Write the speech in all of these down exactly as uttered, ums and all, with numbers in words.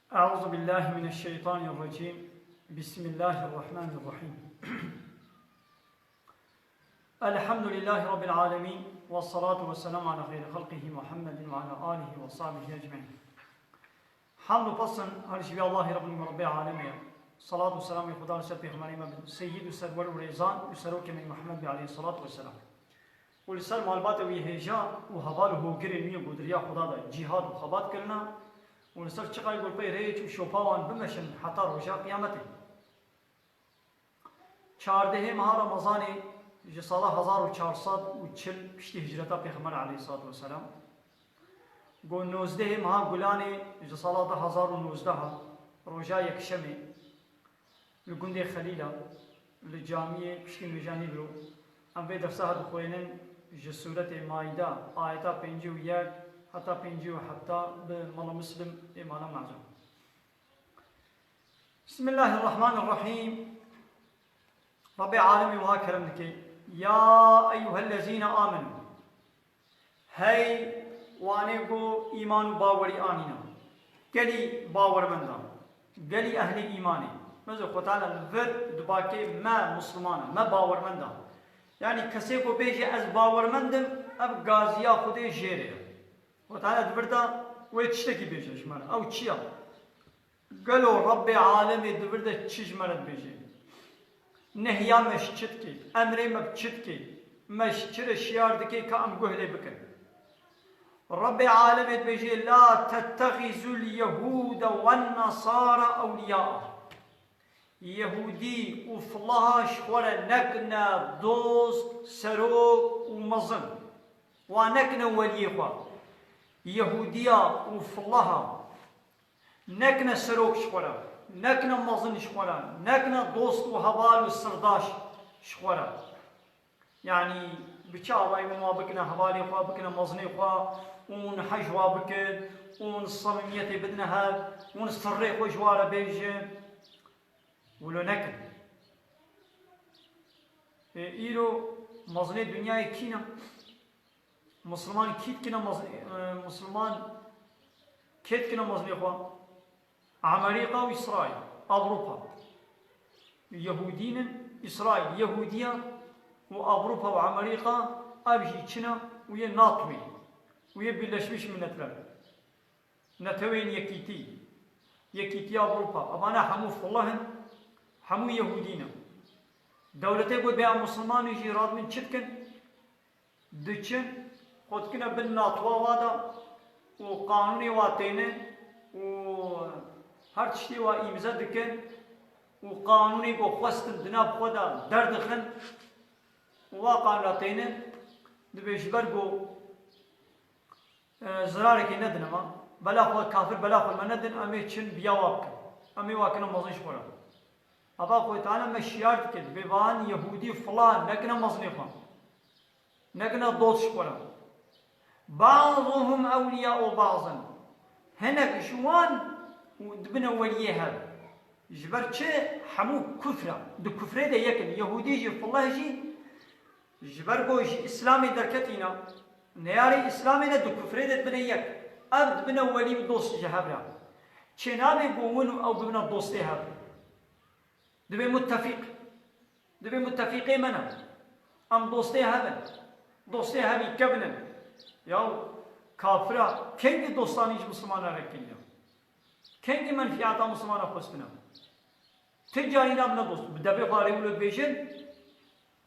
أعوذ بالله من الشيطان الرجيم. بسم الله الرحمن الرحيم. الحمد لله رب العالمين، والصلاة والسلام على خير خلقه محمد وعلى آله وصحبه أجمعين. Hamd û pes in her ji vî Allahî Rabbî, Rabbê Alemê ye. Salat û selamê Xuda li ser Pêxemberê me bin, Seyyid û Serwer û Rêzan û Serokê me Muhammed bê aleyhissalatu vesselam. Û li ser malbata wî hêja û heval û hogirên wî ku di riya Xuda de cîhad û xebat kirine û li ser çiqayê ku li pey rêç û şopa wan bimeşin heta roja Qiyametê. Çardehê meha Remezanê ji sala hezar û çar sed û çil piştî hicreta Pêxember aleyhissalatu vesselam, ku nozdehê meha Gulanê ji sala du hezar û nozdeh, roja Yekşemê, li gundê Xelîla, li camiyê piştî nûjenî biro. Em vê dersa dixwênin ji sûretê Maîde, ayeta pêncî û yek heta pêncî û heft bi mala Muslim ê mala mezin. Bismillahirrahmanirrahîm. Rabbê Alemê wiha kerem dike: Ya eyyuhellezîne amenû. Hey wanê ku îman û bawerî anîne. Gelî bawermendan. Gelî ehlê îmanê. Meze Xwe Teala li vir dibakê me muslimana, me bawermendan. Yanî kesê ku bêje ez bawermend im, ev gaziya Xwedê jê re ye. Xwe Teala di vir de wê tiştekî bêje ji me re. Ew çi ye? Gelo Rabbê Alemê di vir de çi ji me re dibêje? Nehiya me ji çi dike? Emrê me bi çi dike? Me ji çi re şiyar dike ka em guh lê bikin? Rabbê Alemê dibêje: La tettexîzul Yehûde wen Nesara ewliyaa. Yehûdî û filaha ji xwe re nekine dost, serok û mezin. Wan nekine weliyê xwe. Yehûdiya û filaha nekine serok ji xwe re, nekine mezin ji xwe re, nekine dost û heval û sirdaş ji xwe re. Yanî bi çi awayî hûn wa bikine hevalê xwe, bikine mezinê xwe, hûn hej wa bikin, hûn samimiyetê bidine hev, hûn sirrê xwe ji wa re bêjin. Wilo nekin. Ê, îro mezinê dinyayê kî ne? Misliman kî dikine mez-, e, Misliman kê dikine mezinê xwe? Amerîka û Îsraîl, Ewropa. Yehûdî nin, Îsraîl Yehûdiya û Ewropa û Amerîka ev jî çi ne û yê NATOyê û yê Birleşmiş Milletler. Netewên Yekîtî, Yekîtiya Ewropa, evane hemû filih in, hemû Yehûdî ne. Dewletê ku bêya Mislimanî jî radibin çi dikin? Diçin, xwe dikine bin NATOa wa de û qanûnê wa têne û her tiştê wa îmze dikin û qanûnê ku xwestin di nav xwe de derdixin û wa qanûna têne, dibê ji ber ku, e, zirarekê nedine me, bela xwe kafir bela xwe me nedin, em ê çin biya wa bikin. Em ê wa kine mezin ji xwe re. Ava Xwedê Teala me şiyar dike, dibê van Yehûdî filan nekine mezinê xwe. Nekine dost ji xwe re. Ba'duhum ewliya'u ba'din. Hinek ji wan û dibine weliyê hev. Ji ber çi? Hemû kufr e. Di kufrê de yek in. Yehûdî jî, fileh jî, ji ber ku ji Îslamê derketîne, neyarê Îslamê ne, di kufrê de dibine yek. Ev dibine welî û dost ji hev re. Çênabe ku win û ew bibine dostê hev. Dibê muttefîq. Dibê muttefîqê me ne. Em dostê hev in. Dostê hevî kevin in. Yaw kafira kengî dostanî ji Mislimana re kiriye? Kengî menfîata Mislimana xwestine? Ti carî nabine dost. Bi devê xwe re wilo dibêjin,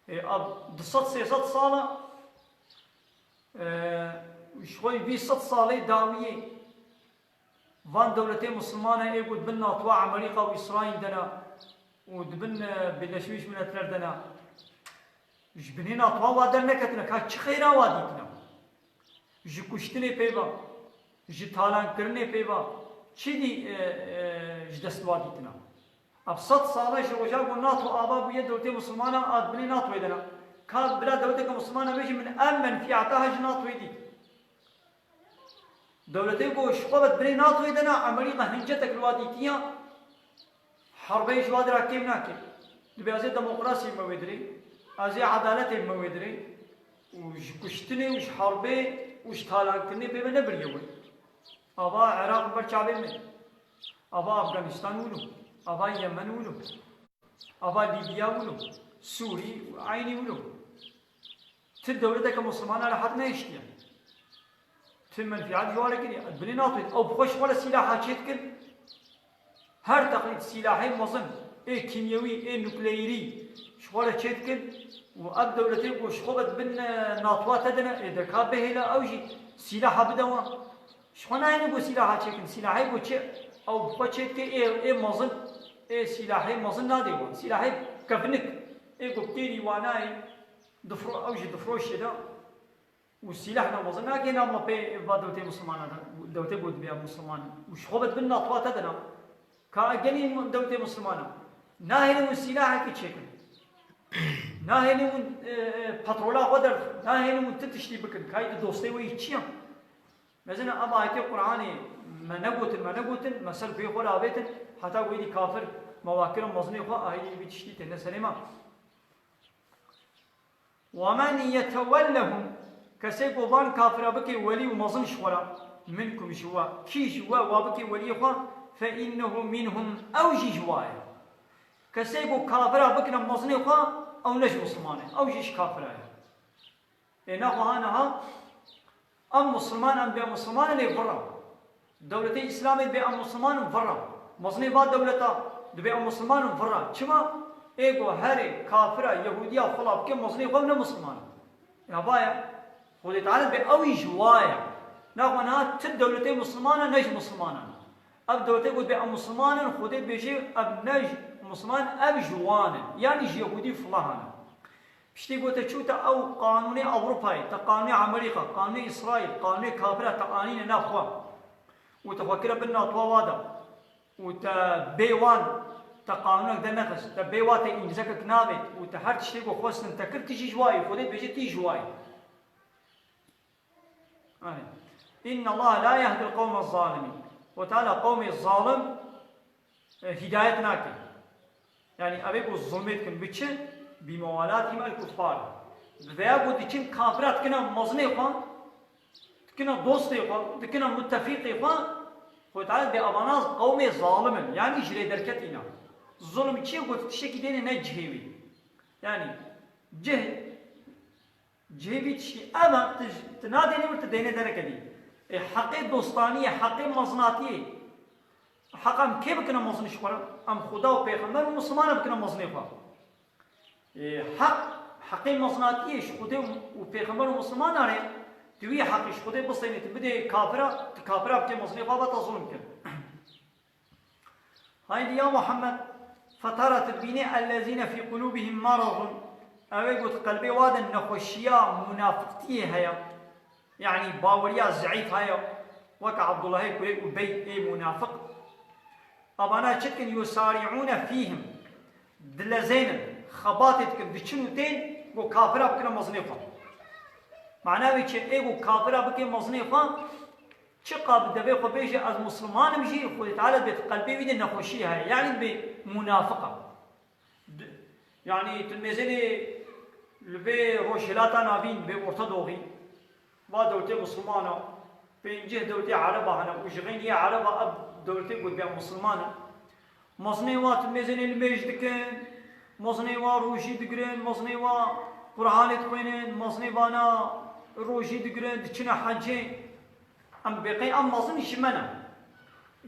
ê, ev du sed sê sed sal e, e, ji xwe vî sed salê dawiyê van dewletê Mislimane ê ku di bin NATOa Amerîka û Îsraîl de ne û di bin, e, Birleşmiş Milletler de ne, ji binê NATOa wa derneketine, ka çi xêra wa dîtine? Ji kuştinê pê ve, ji talankirinê pê ve, çi dî, e, e, ji dest wa dîtine? Ev sed sal e ji roja ku NATO ava bûye dewletê Mislimana a di binê NATOyê de ne. Ka bila dewleteke Mislimana bêjî min ev menfîata ha ji NATOyê dît. Dewletê ku ji xwe ve di binê NATOyê de ne, Amerîka hincetek li wa dîtiya, herbê ji wa dira kêm nake. Dibê ez ê demokrasiyê me wê dirê, ez ê edaletê me wê dirê û ji kuştinê û ji herbê û ji talankirinê pê me nebiriye wê. Ava Iraq ber çavê me. Ava Afganistan wilo, ava Yemen wilo, ava Libya wilo, Sûrî eynî wilo. Ti dewleteke Musulmana li hat nehiştiye. Ti menfîat ji wan re kiriye. Binê NATO, ew bi xwe ji xwe re sîlaha çêdikin. Her teqlîd sîlahê mezin, ê kîmyewî, ê nukleerî ji xwe re çêdikin û ev dewletê ku ji xwe ve di bin, e, NATOa te de ne, ê de ka bihêle ew jî sîlaha bide wan. Ji xwe nayêne ku sîlaha çêkin. Sîlahê ku çi ew bi xwe çêdike, ê, ê mezin, ê sîlahê mezin nadê wan. Sîlahê kevnik, ê ku bi têrî wan nayê, difro-, ew jî difroşê de. Û sîlah namazin nagihê nav mapê va dewtê Musulmana de, dewtê got dibê em Musulman in. Û ji xwe ve dibin NATOa te de na. Ka gelî dewtê Musulmana. Nahêlin hûn sîlahekî çêkin. Nahêlin hûn, e, e, petrola xwe derxin. Nahêlin hûn ti tiştî bikin. Kayî di dostê wê yî çi ye? Mezina ev ayetê Qur'anê me negotin, me negotin, me ser guhê xwe re avêtin, heta ku êdî kafir me wa kirin mezinê xwe, a êdî vî tiştî têne serê me. وَمَنْ يَتَوَلَّهُمْ، kesê ku van kafira bike welî û mezin ji xwe re, مِنْكُمْ، ji we, kî ji we wa bike weliyê xwe, فَإِنَّهُ مِنْهُمْ، ew jî ji wa ye. Kesê ku kafira bikine mezinê xwe, ew ne ji Musulman e, ew jî ji kafira ye. Ê nexwe ha niha, em Musulman, em dibê em Musulman in, ê virre. Dewletê Îslamê dibê em Musulman in, virre. Mezinê va dewleta dibê em Musulman in, virre. Çima? Ê ku herê kafira, Yehûdiya fila bike, mezinê xwe ne Musulman in. Ya va ye. Xwedê Teala dibê ew jî ji wa ye. Nexwe niha ti dewletê Musulman e, ne ji Musulmanan. Ev dewletê ku dibê em Musulman in, Xwedê dibêje ev ne ji Musulman, ev ji wan in. Yanî ji Yehûdî filahan in. Piştî ku te çû te ew qanûnê Ewropayê, te qanûnê Amerîka, qanûnê Îsraîl, qanûnê kafira te anîne nav xwe û te xwe kire bin NATOa wa de û te bê wan te qanûnek dernexist, te bê wa te îmzekek navêt û te her tiştê ku xwestin te kir, tu jî ji wa yî, Xwedê dibêje tu jî ji wa yî. Erê. اِنَّ اللّٰهَ لَا يَهْدِي الْقَوْمَ الظَّالِمِينَ. Xwedê Teala qewmê zalim, e, hîdayet nake. Yanî ev ê ku zulmê dikin, bi çi? بِمُوَالَاتِهِمْ الْكُفَّارَ. Bi vêya ku diçin kafira dikine mezinê xwe, dikine dostê xwe, dikine mutefîqê xwe, Xwedê Teala dibê evana qewmê zalim in. Yanî ji rê derketî ne. Zulm çi ye? Ku tu tiştekî dêne ne cihê wî. Yanî cih Cihê vî tiştî ev e, tu, tu nadênî wir, tu dênê dereke dî. Ê heqê dostaniyê, heqê mezinatiyê. Heq em kê bikine mezin ji xwe re? Em Xuda û Pêxember û Musulmana bikine mezinê xwe. Ê heq, heqê mezinatiyê ji Xwedê û, û Pêxember û Musulmana re, tu wî heqî ji Xwedê bistênî, tu bidê kafira, tu kafira bikê mezinê xwe, va te zulm kir. Haydî ya Muhammed, fetara tu dibînî ellezîne fî qulûbihim meradun, ew ê ku di qelbê wa de nexweşiya munafiqtiyê heye, yanî baweriya zeîf heye, weke Abdullahê kurê Ubey ê munafiq. Abana çi dikin? Yusari'ûne fîhim, dilezênin, xebatê dikin, diçin û tên ku kafira bikine mezinê xwe. Mana wê çi? Ê ku kafira bike mezinê xwe, çiqa bi devê xwe bêje, ez Musulman im jî, Xwedê Teala dibê di qelbê wî de nexweşî heye. Yanî dibê munafiq e. Di-, yanî tu mêzênê li vê Rojhilata Navîn, vê Orta Doğî, va dewletê Musulman e, pêncî dewletê Ereba hene û ji xeynî yê Ereba ev dewletê ku dibê Musulman e. Mezinê wa tu mêzênê nimêj dikin, mezinê wa rojî digirin, mezinê wa Qur'anê dixwînin, mezinê vana rojî digirin, diçine hecê. Em bêqey em mezin ji me ne.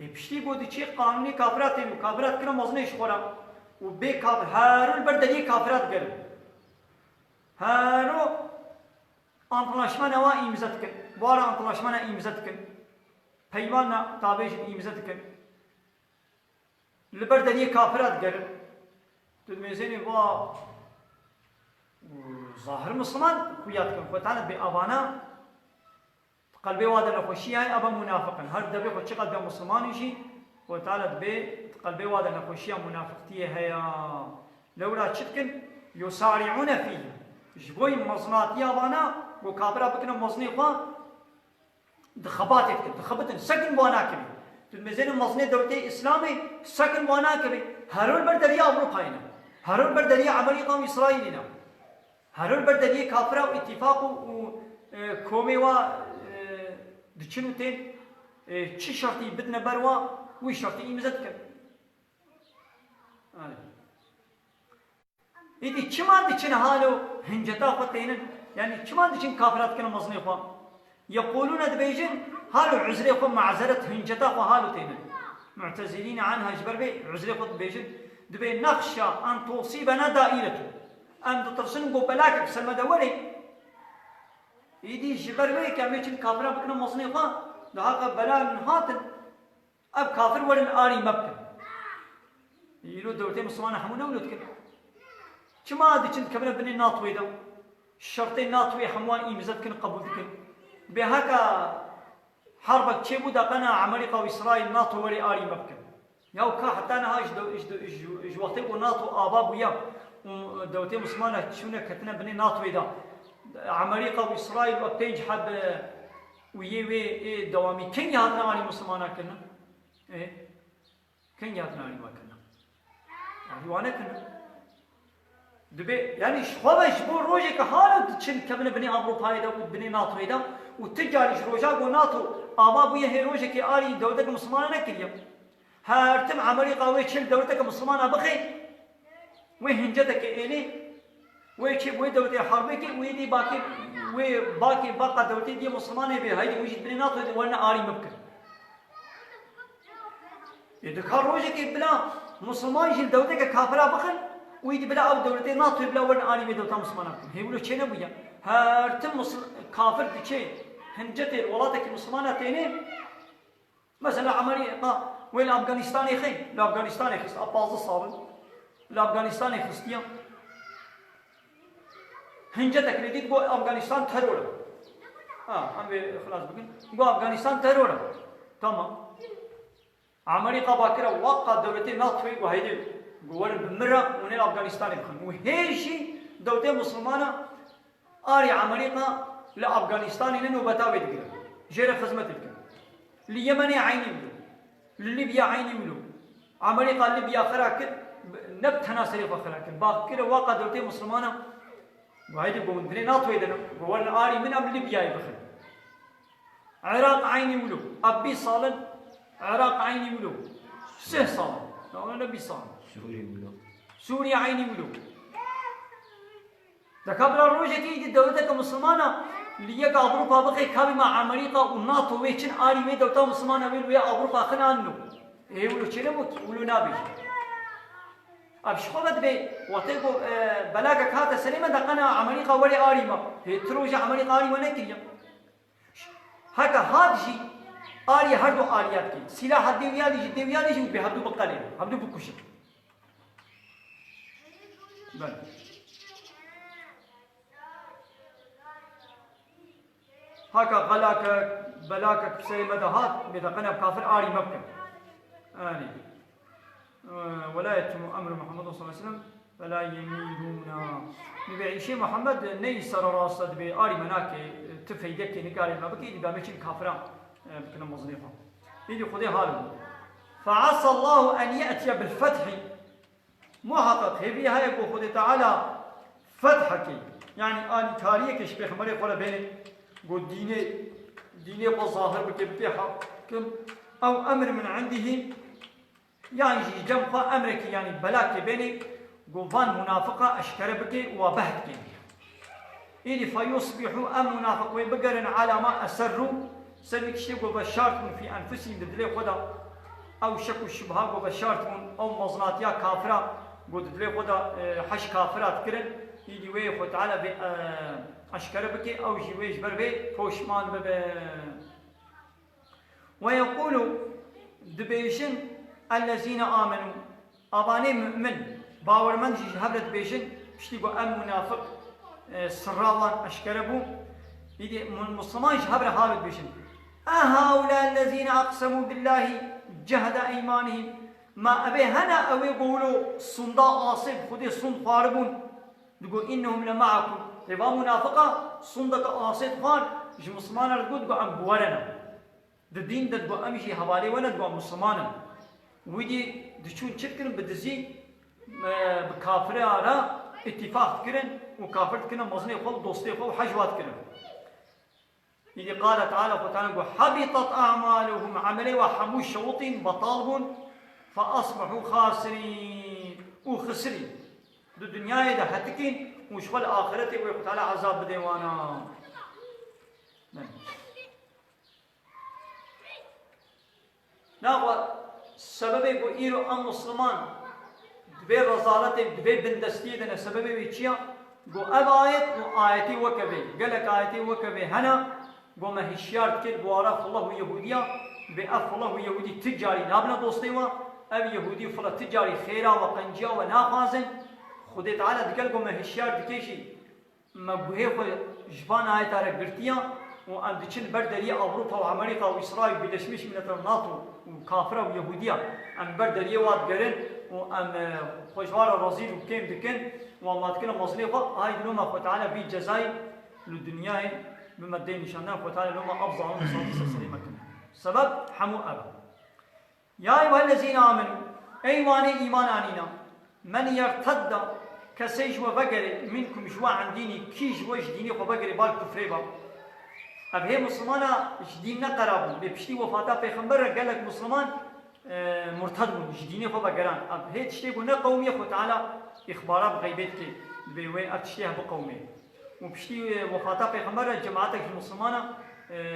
Ê piştî ku diçê qanûnê kafira tên û kafira dikine mezinê ji xwe re û bê kafir, hero li ber deriyê kafira digerin. Hero antlaşmana wa îmze dikin. Wara antlaşmana îmze dikin. Peymana tabêjin îmze dikin. Li ber deriyê kafira digerin. Tu dimêzênê va zahir Musulman xuya dikin. Xwe tane bê avana, qelbê wa de nexweşî heye, eva munafiq in. Her devê xwe çiqas be Musulmanî jî, Xwe Teala dibê qelbê wa de nexweşiya munafiqtiyê heye. Lewra çi dikin? Yusari'ûne fîhim. Ji bo mezinatiya vana, ku kafira bikine mezinê xwe, di xebatê dikin, dixebitin, sekin wana kirî. Tu dimêzênê mezinê dewletê Îslamê, sekin wana kirî. Hero li ber deriya Ewropayê ne. Hero li ber deriya Amerîka û Îsraîlê ne. Hero li ber deriyê kafira û îtîfaq û, û, e, komê wa, e, diçin û tên. Ê, çi şertî bidine ber wa, wî şertî îmze dikin. Erê. Îdî çima diçin halo hinceta xwe tênin? Yanî çima diçin kafira dikin mezinê xwe? Yeqûlûne dibêjin, halo uzrê xwe, mazeret, hinceta xwe halo tênin. Mu'tezilîne anha ji ber vê uzrê xwe dibêjin. Dibê nexşa en tusîbena daîretun. Em ditirsin ku belakek ser me de were. Îdî ji ber wê ke em ê çin kafira bikine mezinê xwe, daha qe bela min hatin. Ev kafir werin arî me bikin. Îro dewletê Misliman hemû ne wilo dikin. Çima diçin dikevine binê NATOyê de? Şertê NATOyê hemû wan îmze dikin, qebûl dikin. Bê heka herbek çêbû de qena Amerîka û Îsraîl NATO werê arî me bikin. Ya ka heta niha ji dew-, ji dew-, ji, ji wextê ku NATO ava bûye û dewletê Misliman çûne ketine binê NATOyê de, Amerîka û Îsraîl û pênc heb û yê wê ê dewamî kengî hatine alî Mislimana kirine? Ê, kengî hatine alî me kirine? Alî wane kirine. Dibê, yanî ji xwe ve ji bo rojeke hala diçin kevine binê Ewropayê de û binê NATOyê de û ti carî ji roja ku NATO ava bûye hê rojekê alî dewleteke Mislimana nekiriye. Her tim Amerîka wê çil dewleteke Mislimana bixê, wê hinceteke êlê, wê çê wê dewletê herbê kê, wê dî bakê, wê bakê baqa dewletê diye Mislimanê bê, heydî wî jî binê NATO de werine arî min bikin. Ê, dika rojekê bila Misliman jî dewleteke kafira bixin, wî dî bila ew dewletê NATO bila werine arî wê dewleta Mislimana bikin. Hê wilo çê nebûye. Her tim Misl-, kafir diçê hincetê welatekî Mislimana tênê, Mesela Amerîka wê li Afganistanê xî, li Afganistanê xist, a pazdeh sal in, li Afganistanê xistiye. Hincetek lê dît got Afganistan teror e. Ha, em vê xilas bikin. Got Afganistan teror e. Tamam. Amerîka bakire waqa dewletê NATOyê got heydê got werin bi min re û nê li Afganistanê bixin. Û hê jî dewletê Mislimana Arê Amerîka li Afganistanê ne nobeta wê digire. Jê re xizmetê dike. Li Yemenê eynî wilo. Li Libya eynî wilo. Amerîka Libya xira kir, ne bi tena serê xwe xira kir. Bak kire waqa dewletê Mislimana. Got heydê got hûn binê NATOyê de ne. Got werin arî min em Libyayê bixin. Iraq eynî wilo. Ev bîst sal in. Iraq eynî wilo. Sih sal in. Ya ne bîst sal in. Sûrî wilo. Sûriye eynî wilo. Deka bila rojekê îdî dewleteke Mislimana li yek Ewropa bixê, kabî ma Amerîka û NATO wê çin arî wê dewleta Mislimana wê li wê Ewropa xin an no. Ê wilo çênebû, wilo nabêjî. Ev ji xwe ve dibê, wextê ku, e, belagek hate serê me de qena Amerîka werê arî me. Hê ti rojê Amerîka arî me nekiriye. Heke hat jî, arî her du alîya dikê. Sîlaha dê wiya dî jî, dê wiya dî jî û bê hevdu biqelê, hevdu bikuşin. Belê. Haka xelakek, belakek bi serê me de hat, bê de qene bi kafir arî me bikin. Anî. Ee, ولا يتم أمر محمد صلى الله عليه وسلم فلا يميلون. Dibê îşê Muhammed neyî sererast e, dibê arî me nake, tu feydekê nikarê me bikî, dibê me çin kafira, e, bikine mezinê xwe. Îdî Xwedê hal bû. فعسى الله أن يأتي بالفتح. Muhaqqeq hêvî heye ku Xwedê Teala fethekê, yanî alîkariyeke ji Pêxemberê xwe re bêne, ku dînê, dînê xwe zahir bike, bike hakim, ew emr min indihî, yan jî ji cem xwe emrekî, yanî belakê bêne, ku van munafiqa eşkere bike û wa behd kê. Îdî feyusbihû, em munafiq wê bigerin, ala ma eserrû, ser wî tiştê ku veşart bûn fî enfusihîm, di dilê xwe de, ew şek û şubha ku veşart bûn, ew mezinatiya kafira ku di dilê xwe de, e, heş kafira dikirin, îdî wê Xwe Teala vê, e, eşkere bike, ew jî wê ji ber vê poşman bibe. Ve yeqûlû, dibêjin, ellezîne amenû, avanê mu'min, bawermend jî ji hev re dibêjin, piştî ku em munafiq, e, sirra wan eşkere bû, îdî mu-, Musliman ji hev re halo dibêjin. Ehaulâ ellezîne aqsemû billâhi cehde eymânihîm. Ma evê hene ewê ku wilo sunda asê bi Xwedê sund xwaribûn? Digo, innehum le ma'akum. Ê va munafiqa sundeke asê dixwar, ji Muslimana re digot, digo, em bi we re ne. Di dîn de digo em jî hevalê we ne, digo em Musliman in. Wî dî diçûn çi dikirin, bi dizî, e, bi kafira re îtîfaq dikirin û kafir dikirine mezinê xwe û dostê xwe û hej wa dikirin. Îdî qale Teala, Xwe Teala got, "Habitat a'maluhum", emelê we hemû şewitîn, betal bûn, "fe asbehu xasirîn", û xisirîn. Di dinyayê de hetikîn û ji xwe li axîretê wê Xwe Teala ezab bidê wana. Naxwe sebebê ku îro em Misliman di vê rezaletê, di vê bindestiyê de ne, sebebê wê çi ya? Ku ev ayet û ayetê weke vê, gelek ayetê weke vê hene, ku me hişyar dike li wara fileh û Yehûdiya, dibê ev fileh û Yehûdî ti carî nabine dostê we, ev Yehûdî û fileh ti carî xêra we, qenciya we naxwazin. Xwedê Teala digel ku me hişyar dike jî, me guhê xwe ji van ayeta re girtiya û em diçin ber deriyê Ewropa û Amerîka û Îsraîl, Birleşmiş Milletler, nato û kafira û Yehûdiya, em ber deriyê wa digerin û em, e, xwe ji wa re rezîl û kêm dikin û em wa dikine mezinê xwe, hay diloma Xwe Teala vî cezayî li dinyayê bi me dê nîşandan, Xwe Teala loma ev zalim û sazî ser serê me kin. Sebeb hemû ev e. Ya eyyuhellezîne amenû, ey wanê îman anîna, men yertedda, kesê ji we vegerê, minkum, ji we, an dînî, kî ji we ji dînê xwe vegerê, bal kufrê ba. Ev hê Mislimana ji dîn neqera bûn, lê piştî wefata Pêxember re gelek Misliman, e, murted bûn, ji dînê xwe vegeran. Ev hê tiştê ku ne qewmiyê Xwe Teala îxbara bi xeybê dike, dibê wê ev tiştê hev biqewmê. Û piştî, e, wefata Pêxember re cemaetek ji Mislimana, e,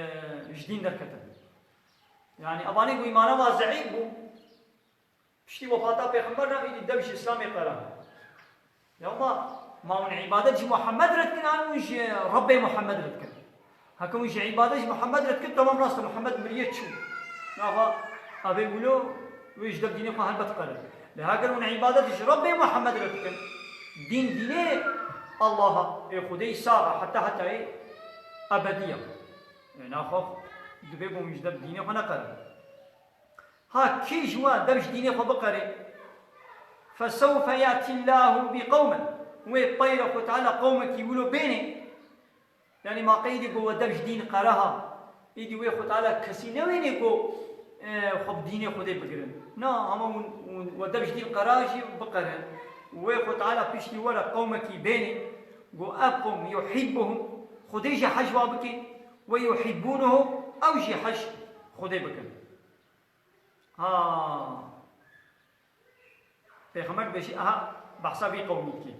ji dîn derketin. Yani, evanê ku îmana wa zeîf bû, piştî wefata Pêxember re, îdî dev ji Îslamê qera. Ya ma, ma hûn îbadet ji Muhammed re dikin, an hûn ji Rebbê Muhammed re dikin? Heke hûn ji îbadet ji Muhammed re dikin, temam rast e, Muhammed miriye çû. Naha, evê wilo, wê ji dev dînê xwe helbet qere. Lê heger hûn îbadet ji Rebbê Muhammed re dikin, dîn dînê Allaha, ê Xwedê sax e, heta hetayê ebedî ye. Ê naxwe, dibê ku hûn ji dev dînê xwe neqerin. Ha kî ji we dev ji dînê xwe biqerê, fesewfe yatîllâhu bi qewmin, wê peyre Xwe Teala qewmekî wilo bênê. Yani ma qeydî ku we dev ji dîn qere ha, îdî wê Xwe Teala kesî newênê ku, e, xwe bi dînê Xwedê bigirin. Na, hema hûn, hûn we dev ji dîn qera jî biqerin. Wê Xwe Teala piştî we re qewmekî bênê, ku ev qewm yuhîbbuhum, Xwedê jî hej wa bike, we yuhîbbûnehu, ew jî hej Xwedê bikin. Ha. Pêxember dibêjî, aha, behsa vî qewmî dikê.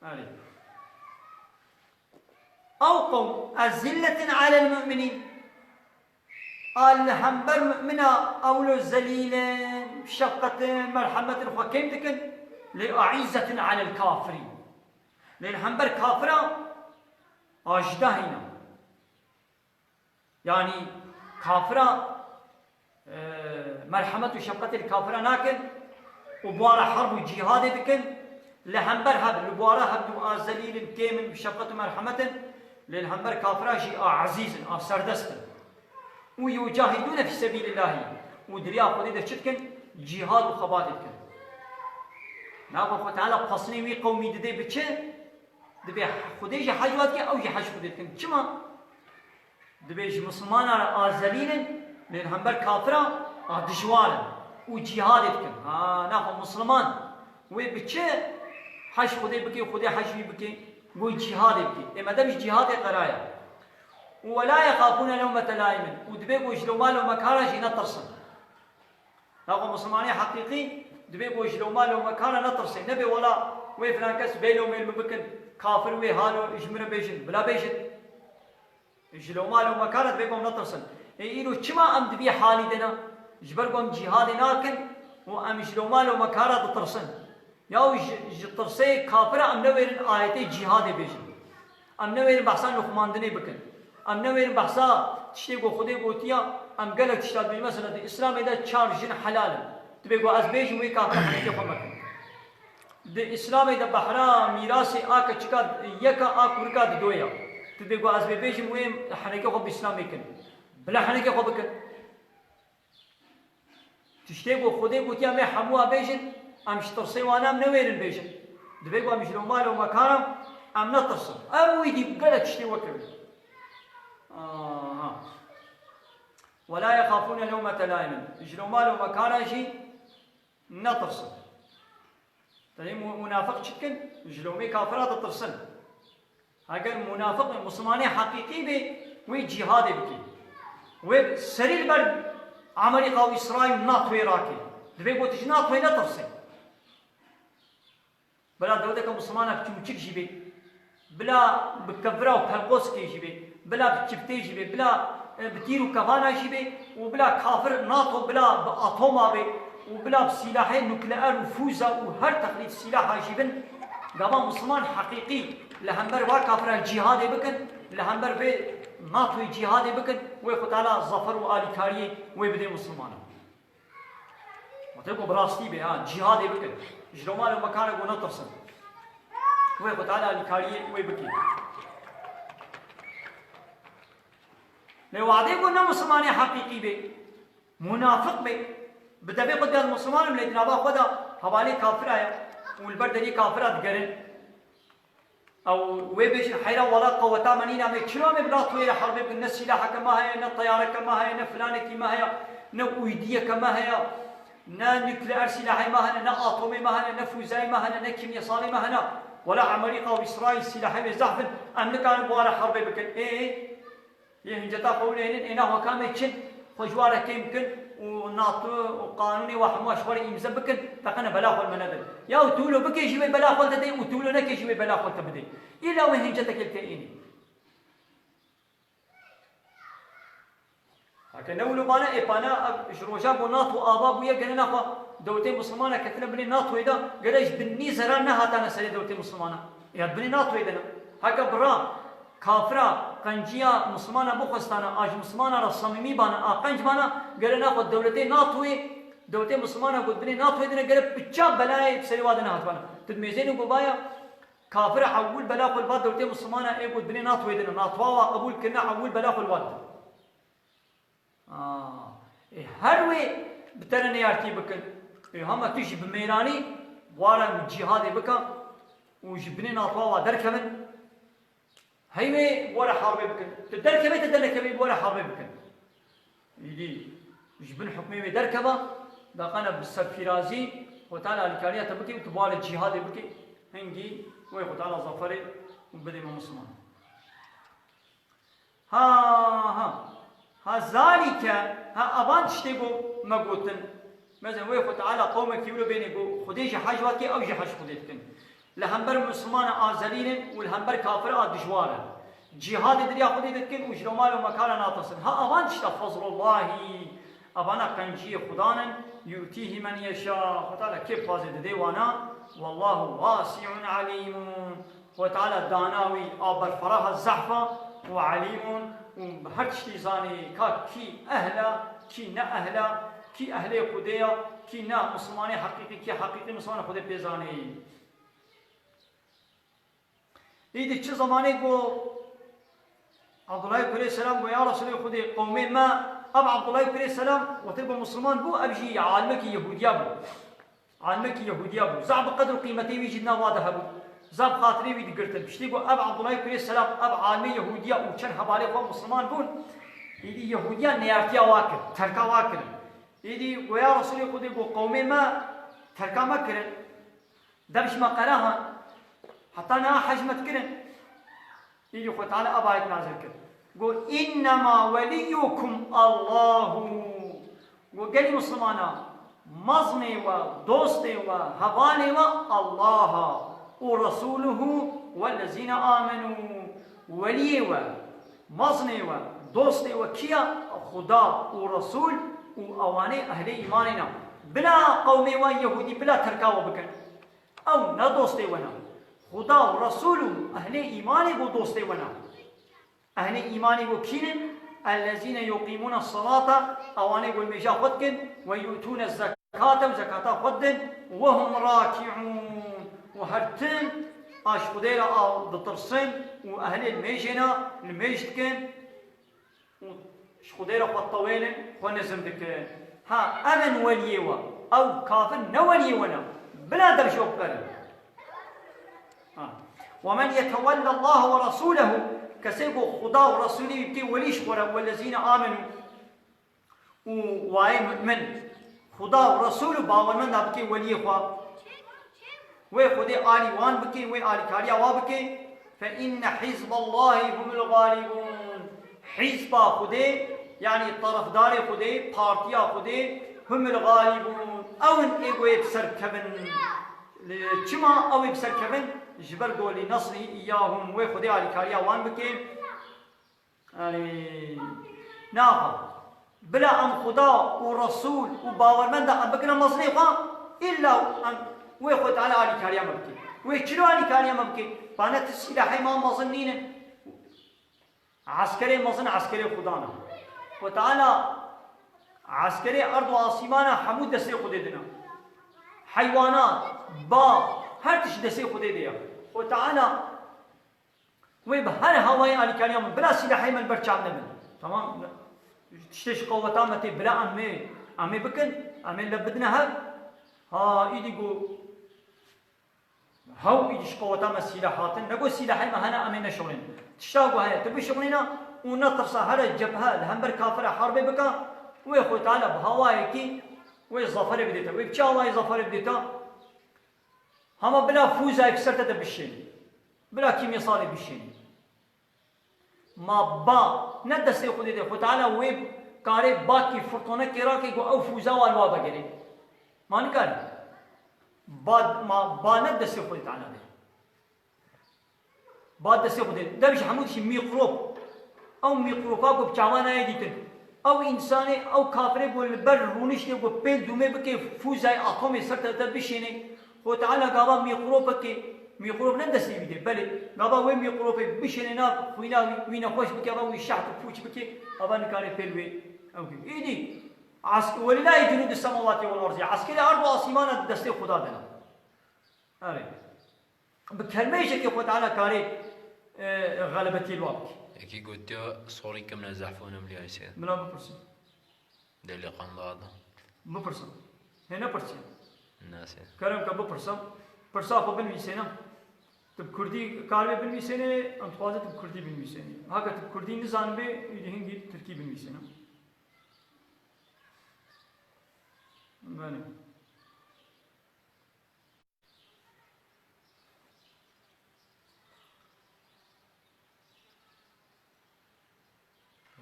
Erê. Ew qewm, ezilletin alel mu'minîn. A li hember mu'mina ewlo zelîl in, şefqet in, merhemet in, xwe kêm dikin. Lê aîzzetin alel kafirîn. Lê li hember kafira ajda hîne. Yanî kafira, e, merhemet û şefqetê li kafira nakin û bi wan re herb û cîhadê dikin. Li hember hev, li bi wan re hev du a zelîl in, kêm in, bi şefqet û merhemet in. Lê li hember kafira jî a ezîz in, a serdest in. Û yucahidûne fî sebîlillahî, û di riya Xwedê de çi dikin? Cîhad û xebatê dikin. Nava Xwe Teala pesnê wî qewmî didê bi çi? Dibê Xwedê jî hej wa dike, ew jî hej Xwedê dikin. Çima? Dibê ji Mislimana re a zelîl in, lê li hember kafira a dijwar in û cîhadê dikin. Ha, naxwe Misliman wê bi çi hej Xwedê bike, Xwedê hej wî bike, wê cîhadê bike. Ê me dem ji cîhadê qeraye. Û we la yexafûne lewmete laimin. Û dibê ku ji lewma lewmekara jî netirsin. Naxwe Mislimanê heqîqî dibê ku ji lewma lewmekara netirsê. Nebê wela wê filan kes bê lewmê li min bikin, kafir wê halo ji min re bêjin. Bila bêjin. Ji lewma lewmekara dibê ku em netirsin. Ê îro çima em di vî halî de ne? Ji ber ku em cîhadê nakin û em ji lewma lewmekara ditirsin. Yaw ji, ji tirsê kafira em newêrin ayetê cîhadê bêjin. Em newêrin behsa nuxmandinê bikin. Em newêrin behsa tiştê ku Xwedê gotiya, em gelek tişta dibêjin. Mesela di Îslamê de çar jin helal in. Dibê ku ez bêjim wê kafir henekê xwe mekin. Di Îslamê de behra mîrasê a keçika yeka a kurika dido ya. Tu dê ku ez vê bêjim wê henekê xwe bi Îslamê kin. Bila henekê xwe bikin. Tiştê ku Xwedê gotiya me hemû a bêjin, em ji tirsê wan em newêrin bêjin. Divê ku em ji lewma lewmekaran em netirsin. Ev wî dî gelek tiştê weke wî. Aha. Ve la yexafûne lewmete laimin. Ji lewma lewmekaran jî netirsin. Tenê mu-, munafiq çi dikin? Ji lewmê kafira ditirsin. Heger munafiq, musulmanê heqîqî bê, Wê cîhadê bikê. Wê serî li ber Amerîka û Îsraîl û NATOyê rakê. Divê ku tu ji NATOyê netirsê. Bila dewleteke Mislimana biçûçik jî bê. Bila bi kevira û pelqoskê jî bê. Bila bi çiftê jî bê. Bila, e, bi tîr û kevana jî bê. Û bila kafir NATO bila bi atoma bê. Û bila bi sîlahê nukleer û fûza û her teqlîd sîlaha jî bin. Gava Misliman heqîqî li hember wa kafira cîhadê bikin. Li hember vê NATOyê cîhadê bikin. Wê Xwe Teala zafer û alîkariyê wê bidê Mislimanan. Wate ku bi rastî bê, ha, cîhadê bikin. Ji Romal û Mekane ku netirsin. Wê Xwe Teala alîkariyê wê bikê. Lê wadê ku ne Mislimanê heqîqî bê, munafiq bê, bi devê xwe diya Misliman im, lê di nava xwe de hevalê kafira ye û li ber deriyê kafira digerin. Ew wê bêjin, heyra wala qeweta me nîna me, çira me bi NATOyê re herbê bikin, ne sîlaheke me heye, ne teyareke me heye, ne filanekî me heye, ne uydiyeke me heye, ne nukleer sîlahê me hene, ne atomê me hene, ne fûzeyê me hene, ne kîmyesalê me hene. Wala Amerîka û Îsraîl sîlahê wê zehf in, em nikarin bi wan re herbê bikin. Ê, Yê hinceta xwe wile hênin, êna xwe kamê çin, xwe ji wa re kêm kin û NATO û qanûnê wa hemû ji xwe re îmze bikin, teqene bela xwe li me nedin. Ya û tu wilo bikê jî wê bela xwe li te dê û tu wilo nekê jî wê bela xwe li te bidê. Îlla wê hincetekê li te ênê. Heke ne wilo bane, ê pane ev ji roja ku NATO ava bûye, gere naxwe dewletê Mislimana ketine binê NATOyê de, gere ji binî zerar nehatane serê dewletê Mislimana. Ya binê NATOyê de ne. Heke bira, kafira, qenciya Mislimana bixwestane, a ji Mislimana re samîmî bane, a qenc bane, gere naxwe dewletê NATOyê, dewletê Mislimana ku binê NATOyê de ne, gere piça belayê bi serê wa de nehatibane. Tu dimêzênî ku vaya, kafira ewil bela xwe li ba dewletê Mislimana ê ku binê NATOyê de ne. NATOa wa qebûl kirine, ewil bela xwe li ba dide. Aa, ê her wê bi te re neyartî bikin. Ê hema tu jî bi mêranî wara cîhadê bike û ji binê NATOa wa derkevin. Hey wê were harbê bikin. Tu derkevê, tu dernekevê, were harbê bikin. Îdî ji bin hukmê wê derkeve, daqana bi serfîrazî Xwe Teala alîkariya te bike û tu ware cîhadê bike. Hingî wê Xwe Teala zaferê û bidê me Misliman. Ha, ha. Ha, zalike, ha, avan tiştê ku me gotin. Mesela, wê Xwe Teala qewmekî wilo bênê ku Xwedê ji hej wekê, ew jî hej Xwedê dikin. Li hember Mislimana a zelîl in û li hember kafir a dijwar in. Cîhadê di riya Xwedê dikin û ji Romal û Mekana natirsin. Ha, avan tişta fezlullahî, avana qenciyê Xudan in, yu'tîhî men yeşâ. Xwe Teala kê bixwaze didê wana. Wallahu wasi'un alîmun. Xwe Teala dana wî a berferaha zehfa û alîmun û bi her tiştî zanê ka kî ehla, kî ne ehla, kî ehlê Xwedê ya, kî ne Mislimanê heqîqî, kî heqîqî Mislimanê Xwedê pê zanê. Îdî çi zemanê ku Abdullahê Kurê Selam got, ya Resulê Xwedê, qewmê me, ev Abdullahê Kurê Selam, wextê ku Misliman bû, ev jî alimekî Yehûdiya bû. Alimekî Yehûdiya bû. Zaf bi qedr û qîmetê wî jî di nav wa de hebû. Zaf xatirê wî digirtin. Piştî ku ev Abdullahê Kurê Selam, ev alimê Yehûdiya û çend hevalê xwe Misliman bûn, îdî Yehûdiya neyartiya wa kir, terka wa kirin. Îdî got, ya Resulê Xwedê, got, qewmê me terka me kirin. Dev ji me qerahan, heta niha hej me dikirin. Îdî Xwe Teala ev ayet nazil kir. Got, "Innema weliyukum Allahu." Got, gelî Mislimana, mezinê we, dostê we, hevalê we Allah a û Resûluhu wellezîne amenû. Weliyê we, mezinê we, dostê we kî ya? Xuda û Resûl û ewanê ehlê îmanê ne. Bila qewmê wan Yehûdî, bila terka we bikin. Ew ne dostê we ne. Xuda û Resûl û ehlê îmanê ku dostê we ne. Ehlê îmanê ku kî ne? Ellezîne yuqîmûne selate, ewanê ku nimêja xwe dikin, ve yu'tûne zekate û zekata xwe didin, ve hum rakî'ûn, û her tim a ji Xwedê re a ditirsin û ehlê nimêjê ne, nimêj dikin. Û ji Xwedê re xwe tewênin, xwe nizm dikin. Ha, ev in weliyê we. Ew kafir ne weliyê we ne. Bila dev ji we biberin. Ha. "Ve men yetewelle Allahe ve Resûlehu", kesê ku Xuda û Resûlê wî bikê welî ji xwe re, "wellezîne amenû", û wayê mu'min, Xuda û Resûl û bawermenda bikê weliyê xwe. Wê Xwedê alî wan bike, wê alîkariya wa bike. "Fe inne hizballahî humul galibûn." Hîzba Xwedê, yanî terefdarê Xwedê, partiya Xwedê, humul galibûn. Ew in ê ku ê bi ser bikevin. Li çima ew ê bi ser kevin? Ji ber ku li nesrî îyahûm, wê Xwedê alîkariya wan bike. Yanî, naxa. Bila em Xuda û Resûl û bawermenda em bikine mezinê xwe, îlla em wê Xwedê Teala alîkariya me bike. Wê çilo alîkariya me bike? Ba ne ti sîlahê me mezin nînin. Eskerê mezin eskerê Xudan e. Xwedê Teala eskerê erd û asîmana hemû destê Xwedê din e. Heywanat, ba, her tişt destê Xwedê de ye. Xwedê Teala wê bi her hawayê alîkariya min, bila sîlahê min ber çav nebin. Tamam? Tiştê ji qeweta me tê, bila em ê, em ê bikin, em ê li bidine hev. Ha, îdî ku Hew îdî ji qeweta me sîlah hatin, ne ku sîlahê me hene em ê neşixulînin. Tişta ku heye, tu bişixulîne û netirse here cebhe li hember kafira herbê bike, wê Xwedê Teala bi hawayekî wê zaferê bidê te. Wê bi çi hawayê zaferê bidê te? Hema bila fûzayê bi ser te de bişênî. Bila kîmyesalê bişênî. Ma ba ne destê Xwedê de, Xwedê Teala wê karê bakî firtonekê rake ku ew fûza wa li wa vegerê. Ma nikare. Ba, ma, ba ne destê Xwedê Teala de. Ba destê Xwedê. Dev ji hemû dişî mîkrop. Ew mîkropa ku bi çavan nayê dîtin. Ew însanê, ew kafirê ku li ber rûniştê ku pêl dûmê bike fûzayê atomê ser te, te bişênê. Xwedê Teala gava mîkropekê, mîkrop ne destê wî de, belê, gava wê mîkropê bişêne nav xwîna wî, wî nexweş bike, ava wî şeht û pûç bike, ava nikare pêl wê ew bike. Îdî, as-, welilahî cunûdus semawatî wal erdî. Eskerê erd û asîmana di destê Xuda de ne. Erê. Bi kelmeyekê Xwedê Teala karê, e, xelebetiyê li wa bike. Yekî gotiya, sorî kim ne zehf û nemlî ayse. Bila bipirsin. Dê lê qanda da. Bipirsin. Hê nepirsiye. Nasıl? Kerem ke bipirsin. Pirsa xwe binivîsêne. Tu bi kurdî karibê binivîsêne, em dixwaze tu bi kurdî binivîsêne. Haka tu bi kurdî nizanibê, îdî hingî tirkî binivîsêne. Belê.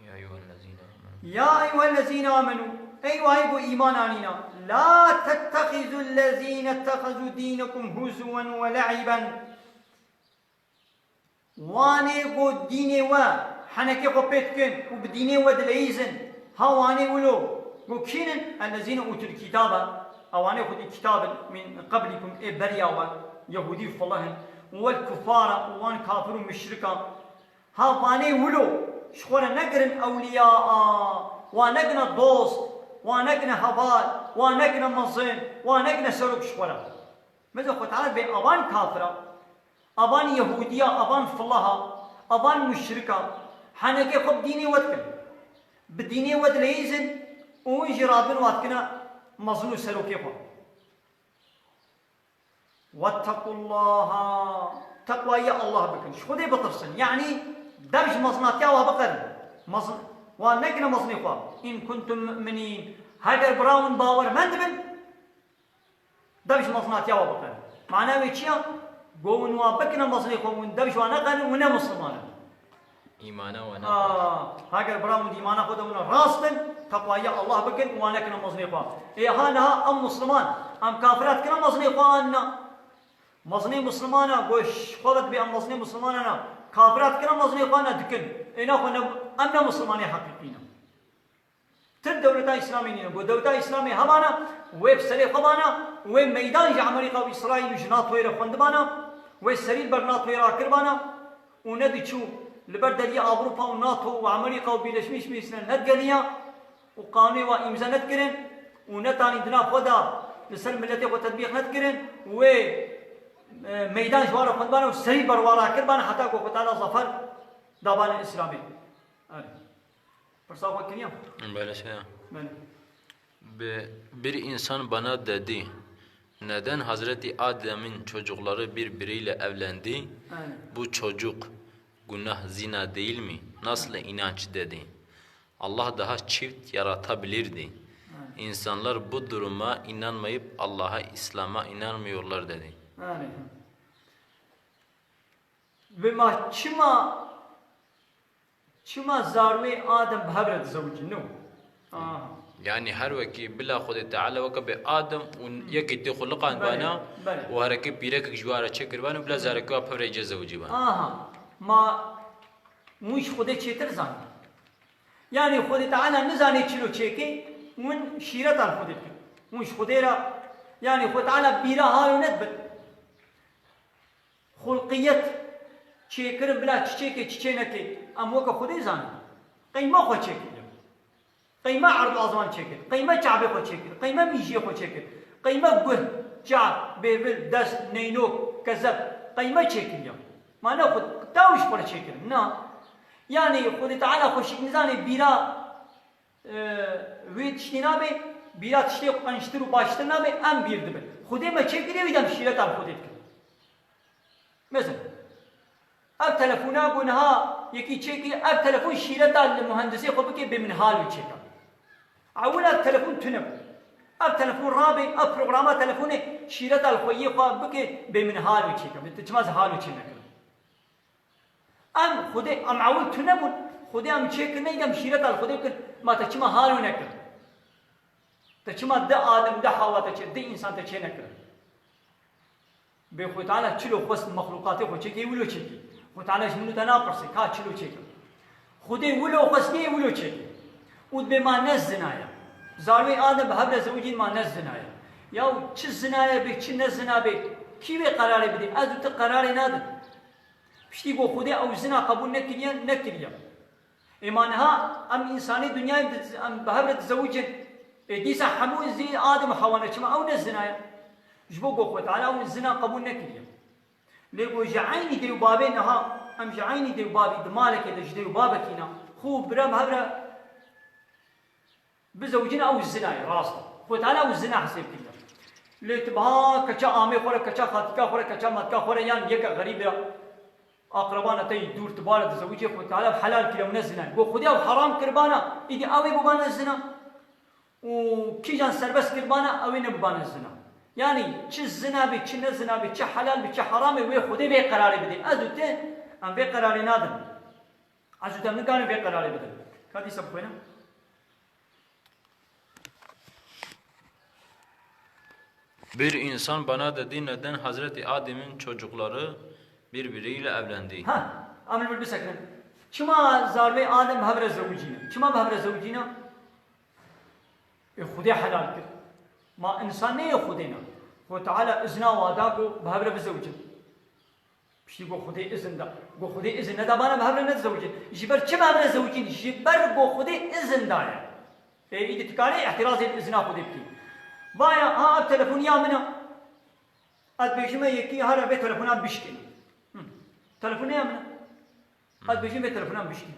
يا أيها الذين آمنوا. Ya eyyuhellezîne amenu, ey wahî ku îman anîna, la tettexizûllezîne ittexezû dînekum huzwen we le'iben. Wanê ku dînê we henekê xwe pê dikin û bi dînê we dileyîzin, ha wanê wilo ku kînin, ellezîne ûtul kîtabe, ewanê xwedî kitab in, min qeblikum, ê beriya we, yehûdî û filih in, wel kuffara, û wan kafir û muşrik a. Ha vanê wilo ji xwe re negirin ewliya a, wa negine dost, wa negine heval, wa negine mezin, wa negine serok ji xwe re. Mesela Xwedê Teala bê avan kafira, avan Yehûdiya, avan filaha, avan muşrika, henekê xwe bi dînê we dikin. Bi dînê we dileyîzin û hûn jî radibin wa dikine mezin û serokê xwe. Wettekullaha, teqwayî Allah bikin. Ji Xwedê bitirsin. Yanî dev ji mezinatiya wa biqerin. Mezin, wa nekine mezinê xwe. In kuntum mu'minîn. Heger bira hûn bawermend bin, dev ji mezinatiya wa biqerin. Mana wê çi ya? Go hûn wa bikine mezinê xwe, hûn dev ji wa neqerin, hûn ne misliman in. Îmana we ne. Aa, heger bira hûn di îmana xwe de hûn rast in, teqwayiya Allah bikin û wa nekine mezinê xwe. Ê ha niha em misliman, em kafira dikine mezinê xwe an na? Mezinê mislimana, go ji xwe ve dibê em mezinê mislimana na. Kafira dikine mezinê xwe ne dikin. Ê naxwe ne, em ne mislimanê heqîqî ne. Tim dewleta Îslamê nîne. Got dewleta Îslamê hebana, wê bi serê xwe bana, wê meydan ji Amerîka û Îsraîl û ji NATOyê re xwendibana, wê serî li ber NATOyê rakiribana û nediçû li ber deriyê Ewropa û NATO û Amerîka û Birleşmiş Milletine nedigeriya û qanûnê wa îmze nedikirin û netanî di nav xwe de li ser miletê xwe tetbîq nedikirin, wê, e, meydan ji wan re xwendibana û serî ber wan rakiribana heta ku Xwedê Teala zafer dabana Îslamê. Erê. Pirsa xwe kiriye? Böyle şey. Belê. Bi-, bir insan bana dedi, "Neden Hazreti Adem'in çocukları birbiriyle evlendi? Erê. Bu çocuk günah, zina değil mi? Nasıl inanç?" dedi. Allah daha çift yaratabilirdi. Erê. İnsanlar bu duruma inanmayıp Allah'a, İslam'a inanmıyorlar dedi. Erê. Ve ma çima Çima zarwê Adem bi hev re dizewicîn? No. Aha. Yanî her wekî bila Xwedê Teala weke bê Adem û yekê tê xwe liqandibana Belê, belê. û hereke pîrekek ji wan re çêkiribana û bila zareke wa bi hev re jê zewicîbana. Aha. Ma hûn ji Xwedê çêtir zanîn. Yanî Xwedê Teala nizanê çilo çêkê, hûn şîreta li Xwedê dikin. Hûn ji Xwedê re, yanî Xwedê Teala bîra halo nedibin. Xulqiyet çêkirin bila çi çêkê, çi çênekê. Em weke Xwedê zanin. Qey me xwe çêkiriye. Qey me erd û azman çêkir. Qey me çavê xwe çêkir. Qey me mîjiyê xwe çêkir. Qey me guh, çav, bêvil, dest, neynok, kezeb. Qey me çêkiriye. Ma ne xwe, taw ji xwe re çêkirin. Na. Yanî Xwedê Teala xweşik nizanê bîra, e, wê tiştê nabe, bîra tiştê qençtir û baştir nabe, em bîr dibin. Xwedê me çêkiriye, wî dem şîreta li Xwedê dikin. Mesela, ev telefona ku niha yekî çêkî, ev telefon şîreta li muhendisê xwe bike bê min hal wî çêka. Ewil ev telefon tune bû. Ev telefon rabe, ev programa telefonê şîreta li xweyê xwe bike bê min hal wî çêka. Bê tu çima ez hal wî çê nekirim? Em Xwedê, em ewil tune bûn. Xwedê em çêkirine, îdem şîreta li Xwedê bikir. Ma te çima hal wî nekir? Te çima di Adem, di Hawa te çê, di însan te çê nekir? Bê Xwedê Teala çilo xwest mexlûqatê xwe çêkê, wilo çêkê. Xwedê Teala ji min û te napirse, ka çilo çêkim. Xwedê wilo xwest nê, wilo çêkê. Û dibê ma ne zina ye. Zarwê Adem bi hev re zewicîn ma ne zina ye. Ya çi zina ye bê, çi ne zina bê, kî wê qerarê bidê? Ez û tu qerarê nadin. Piştî ku Xwedê ew zina qebûl nekiriye, nekiriye. Ê ma niha em însanê dinyayê di-, em bi hev re dizewicin. Ê dîsa hemû zî Adem û Hewa ne, çima ew ne zina ye? Ji bo ku Xwedê Teala ew zina qebûl nekiriye. Lê ku ji eynî dê û babê niha, em ji eynî dê û babî di malekê de ji dê û babekî ne, xwe û bira bi hev re bizewicin, ew zina ye, rast e. Xwedê Teala ew zina hesêb kiriye. Lê tu biha keça amê xwe re, keça xatîka xwe re, keça matika xwe re yan yeke xerîb re, aqrebana te yî dûr tu ba re dizewicê, Xwedê Teala helal kiriye, ew ne zina ye. Ku Xwedê ew heram kiribana, îdî ew ê bibane zina. Û kîjan serbest kiribana, ew ê nebibane zina. Yanî çi zina bê, çi ne zina bê, çi helal bê, çi heram bê, wê Xwedê vê qerarê bidê. Ez û te, em vê qerarê nadin. Ez û te em nikarin vê qerarê bidin. Ka dîsa bixwîne? Bir insan bana dedi, neden Hazreti Adem'in çocukları birbiriyle evlendi? Ha, em li vir bisekinin. Çima zarvê Adem bi hev re zewicîne? Çima bi hev re zewicîne? Ê Xwedê helal kir. Ma insan ne yê Xwedê ne? Xwedê Teala izna wa da ku bi hev re bizewicin. Piştî ku Xwedê izin da. Ku Xwedê izin neda bana bi hev re nedizewicin. Ji ber çi bi hev re zewicin? Ji ber ku Xwedê izin daye. Ê, îdî tu karî îtirazê li izna Xwedê bikî. Vaya, ha, ev telefon ya min e. Ez dibêjime yekî, here vê telefona bişkêne. Hı. Telefon ya min e. Ez dibêjim vê telefona bişkî.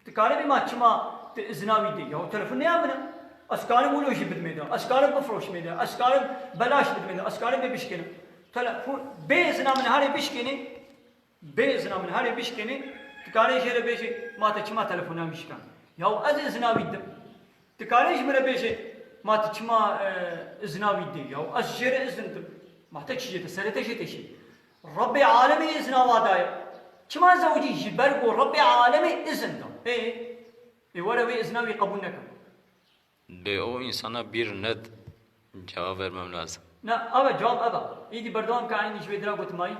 Tu karî bî ma çima tu izna wî dê? Ya telefon ne ya min e. Ez karim wilo jî bidimê de. Ez karim bifroşimê de. Ez karim belaş bidimê de. Ez karim bê bişkênim. Telefon bê izna min herê bişkênê. Bê izna min herê bişkênê. Tu karê jê re bêjê ma te çima telefona wî şikand? Ya ez izna wî dim. Tu karê ji min re bêjê, ma tu çima, e, izna wî dê? Ya ez jê re izin dim. Ma te çi jê te, serê te jê te şî. Rebbê alemê izna wa daye. Çima zewicî? Ji ber ku Rebbê alemê izin da. Ê, ê were wê izna wî qebûl nekin. Bê o insana bir net cevap vermem lazım. Ne, eve cevap eve. Îdî berdewam ke eynî ji vê dira gotimayî.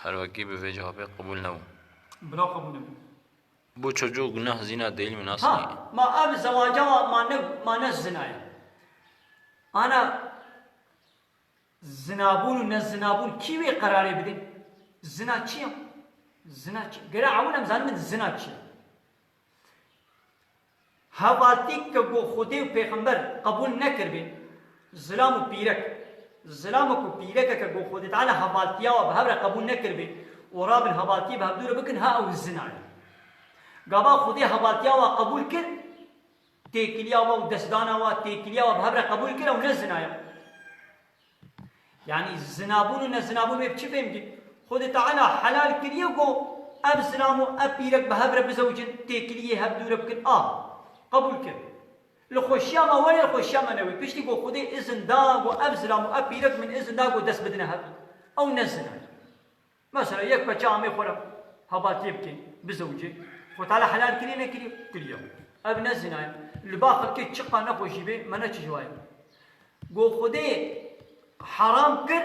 Her wekî bi vê cevabê qebûl nebû. Bila qebûl nebû. Bu çocuk günah zina değil mi? Nasıl? Ha, ma ev zewaca wa ma ne, ma ne zina ye. Ana zinabûn û ne zinabûn kî wê qerarê bidin? Zina çi ye? Zina çi? Gere ewil em zanibin zina çi ye? Hevaltîk ke ku Xwedê û Pêxember qebûl nekiribê, zilam û pîrek, zilameke û pîrekeke ku Xwedê Teala hevaltiya wa bi hev re qebûl nekiribê û rabin hevaltiyê bi hevdû re bikin, ha ew zina ye. Gava Xwedê hevaltiya wa qebûl kir, têkiliya wa û destdana wa, têkiliya wa bi hev re qebûl kir, ew ne zina ye. Yanî zinabûn û nezinabûn wê bi çi fêm kî? Xwedê Teala helal kiriye ku ev zilam û ev pîrek bi hev re bizewicin, têkiliyê hev dû re bikin. A, qebûl kir. Li xweşiya me were, li xweşiya me newê. Piştî ku Xwedê izin da ku ev zilam û ev pîrek min izin da ku dest bidine hev. Ew ne zina ye. Mesela yek peçe amê xwe re hevaltiyê bikê, bizewicê. Xwe Teala helal kiriye, nekiriye? Kiriye. Ev ne zina ye. Li ba xelkê çiqa nexweşî bê, me ne çi ji wa ye. Go Xwedê heram kir,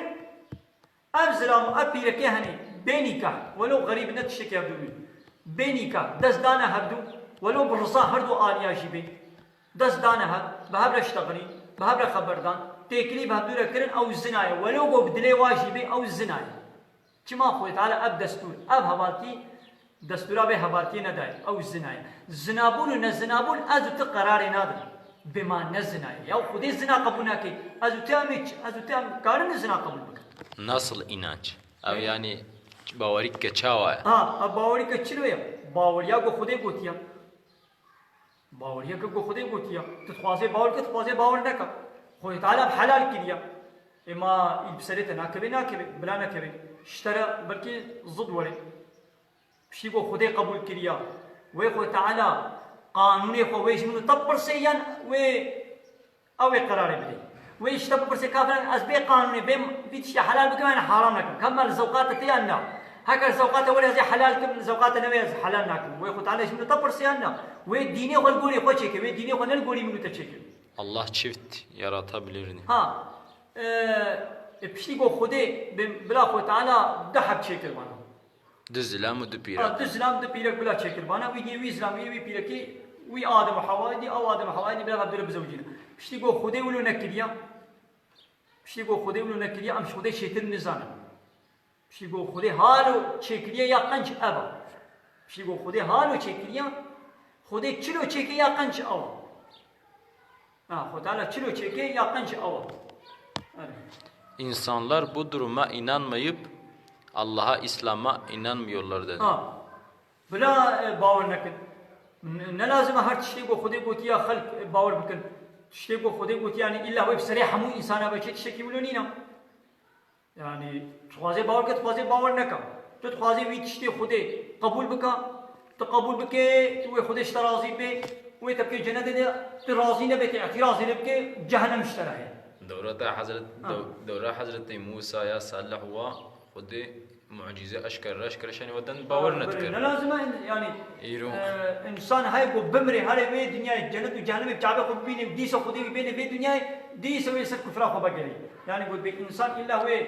ev zilam û ev pîrekê henê, bê nîkah, welo xerîb ne tiştekî hevdû bî. Bê nîkah, dest dane hevdû, welo bi riza her du aliya jî bê. Dest dane hev, bi hev re ştexilîn, bi hev re xeberdan, têkilî bi hevdû re kirin, ew zina ye. Welo go bi dilê wa jî bê, ew zina ye. Çima Xwedê Teala ev destûr, ev hevaltî, destûra vê hevaltiyê nedaye? Ew zina ye. Zinabûn û nezinabûn ez û tu qerarê nadin. Bê ma ne zina ye. Ya Xwedê zina qebûl nake. Ez û tu em ê çi? Ez û tu em karin zina qebûl bikin? Nasıl inanç? Ev, yanî, bawerî ke çawa ye? Ha, ev bawerî ke çilo ye? Baweriya ku Xwedê gotiye. Baweriyeke ku Xwedê gotiye. Tu dixwazê bawer ke, dixwazê bawer neke. Xwedê Teala helal kiriye. Ê ma î bi serê te nakeve, nakeve, bila nekeve. Ji te re belkî zid were. Piştî ku Xwedê qebûl kiriye. Wê Xwedê Teala qanûnê xwe wê ji min û te bipirsê yan wê ew ê qerarê bidê. Wê ji te bipirsê, kafiran, ez bê qanûnê, bê vî tiştê helal bikim yan haram nakim? Ka me li zewqata te yan na? Heke li zewqata were ez ê helal kim, li zewqata newê ez helal nakim. Wê Xwedê Teala ji min û te pirse yan na? Wê dînê xwe li gorî xwe çêke, wê dînê xwe ne li gorî min û te çêke. Allah çift yaratabilir. Ha, e, e, piştî ku Xwedê, bi-, bila Xwedê Teala du heb çêkir bana. Du zilam û du pîrek. Ha, du zilam, du pîrek bila çêkir bana. Wî dî wî zilam, wî, wî pîrekî, wî Adem û Hewayê dî, ew Adem û Hewayê dî bila hev du re bizewicîne. Piştî ku Xwedê wilo nekiriye, piştî ku Xwedê wilo nekiriye, em ji Xwedê çêtir nizanin. Piştî ku Xwedê halo çêkiriye ya qenc ev e. Piştî ku Xwedê halo çêkiriye, Xwedê çilo çêke ya qenc ew e. Ha, Xwedê Teala çilo çêke ya qenc ew e. Evet. İnsanlar bu duruma inanmayıp Allah'a, İslam'a inanmıyorlar dedi. Ha. Bila, e, bawer nekin. Ne, ne lazim e her tiştê ku Xwedê gotiya xelk, e, bawer bikin. Tiştê ku Xwedê gotiya, yanî îlla wê bi serê hemû însana be, çi tiştekî wilo nîne. Yanî, tu dixwazê bawer ke, tu dixwazê bawer neke. Tu dixwazê wî tiştê Xwedê qebûl bike, tu qebûl bike, tu wê Xwedê ji te razî be, wê te bike cenetê de, tu razî nebe, tu îtîrazê lê bike, cehennem ji te re heye. Dewra te Hezret-, Ha. dew-, dewra Hezretê Musa ya Salih wa Xwedê mucîze eşkere, eşkere şanî we den Ha, bawer belê, nedikir. Ne lazim e, yanî, Îro. e, însan heye ku bimrê, herê wê dinyayê, cenet û cehennemê bi çavê xwe bibîne, dîsa Xwedê wî bêne vê dinyayê, dîsa wê ser kufra xwe vegerê. Yanî, got bê însan îlla wê,